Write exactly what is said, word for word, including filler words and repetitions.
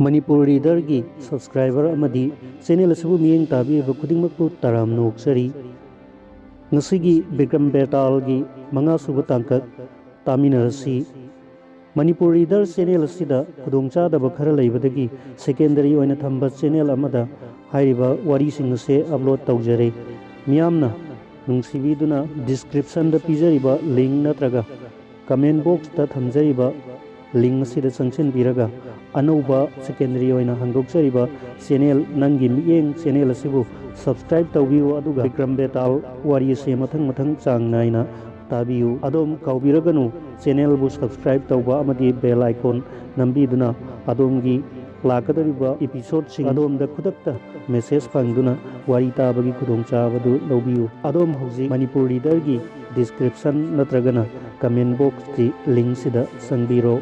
Manipur ꯔꯤꯗꯔꯒꯤ subscriber ꯑꯃꯗꯤ channel ꯑꯁꯤꯕꯨ ꯃꯤꯠꯌꯦꯡ ꯇꯥꯕꯤꯔꯤꯕ ꯈꯨꯗꯤꯡꯃꯛꯄꯨ ꯇꯔꯥꯝꯅ ꯑꯣꯛꯆꯔꯤ꯫ ꯉꯁꯤꯒꯤ ꯕꯤꯀ꯭ꯔꯝ ꯕꯦꯇꯥꯜꯒꯤ ꯃꯉꯥꯁꯨꯕ ꯇꯥꯡꯀꯛ ꯇꯥꯃꯤꯟꯅꯔꯁꯤ꯫ ꯃꯅꯤꯄꯨꯔ ꯔꯤꯗꯔ ꯆꯦꯅꯦꯜ ꯑꯁꯤꯗ ꯈꯨꯗꯣꯡꯆꯥꯗꯕ ꯈꯔ ꯂꯩꯕꯗꯒꯤ ꯁꯦꯀꯦꯟꯗꯔꯤ ꯑꯣꯏꯅ ꯊꯝꯕ ꯆꯦꯅꯦꯜ ꯑꯃꯗ ꯍꯥꯏꯔꯤꯕ ꯋꯥꯔꯤꯁꯤꯡ ꯑꯁꯦ ꯑꯞꯂꯣꯗ ꯇꯧꯖꯔꯦ꯫ ꯃꯤꯌꯥꯝꯅ ꯅꯨꯡꯁꯤꯕꯤꯗꯨꯅ ꯗꯤꯁꯀ꯭ꯔꯤꯞꯁꯟꯗ ꯄꯤꯖꯔꯤꯕ ꯂꯤꯡ ꯅꯠꯇ꯭ꯔꯒ ꯀꯃꯦꯟ ꯕꯣꯛꯁꯇ ꯊꯝꯖꯔꯤꯕ ꯂꯤꯡ ꯑꯁꯤꯗ ꯆꯪꯁꯤꯟꯕꯤꯔꯒ ꯑꯅꯧꯕ ꯁꯦꯀꯦꯟꯗꯔꯤ ꯑꯣꯏꯅ ꯍꯥꯡꯗꯣꯛꯆꯔꯤꯕ ꯆꯦꯅꯦꯜ ꯅꯪꯒꯤ ꯃꯤꯠꯌꯦꯡ ꯆꯦꯅꯦꯜ ꯑꯁꯤꯕꯨ ꯁꯕꯁꯀ꯭ꯔꯥꯏꯕ ꯇꯧꯕꯤꯌꯨ, ꯑꯗꯨꯒ ꯕꯤꯀ꯭ꯔꯝ ꯕꯦꯇꯥꯜ ꯋꯥꯔꯤ ꯑꯁꯤ ꯃꯊꯪ ꯃꯊꯪ ꯆꯥꯡ ꯅꯥꯏꯅ ꯇꯥꯕꯤꯌꯨ꯫ ꯑꯗꯣꯝ ꯀꯥꯎꯕꯤꯔꯒꯅꯨ, ꯆꯦꯅꯦꯜꯕꯨ ꯁꯕꯁꯀ꯭ꯔꯥꯏꯕ ꯇꯧꯕ ꯑꯃꯗꯤ ꯕꯦꯜ ꯑꯥꯏꯀꯣꯟ ꯅꯝꯕꯤꯗꯨꯅ ꯑꯗꯣꯝꯒꯤ ꯂꯥꯛꯀꯗꯧꯔꯤꯕ ꯏꯄꯤꯁꯣꯗꯁꯤꯡ ꯑꯗꯣꯝꯗ ꯈꯨꯗꯛꯇ ꯃꯦꯁꯦꯖ ꯐꯪꯗꯨꯅ ꯋꯥꯔꯤ ꯇꯥꯕꯒꯤ ꯈꯨꯗꯣꯡꯆꯥꯕꯗꯨ ꯂꯧꯕꯤꯌꯨ꯫ ꯑꯗꯣꯝ ꯍꯧꯖꯤꯛ ꯃꯅꯤꯄꯨꯔ ꯔꯤꯗꯔꯒꯤ ꯗꯤꯁꯀ꯭ꯔꯤꯞꯁꯟ ꯅꯠꯇ꯭ꯔꯒꯅ ꯀꯃꯦꯟ ꯕꯣꯛꯁꯀꯤ ꯂꯤꯡꯁꯤꯗ ꯆꯪꯕꯤꯔꯣ꯫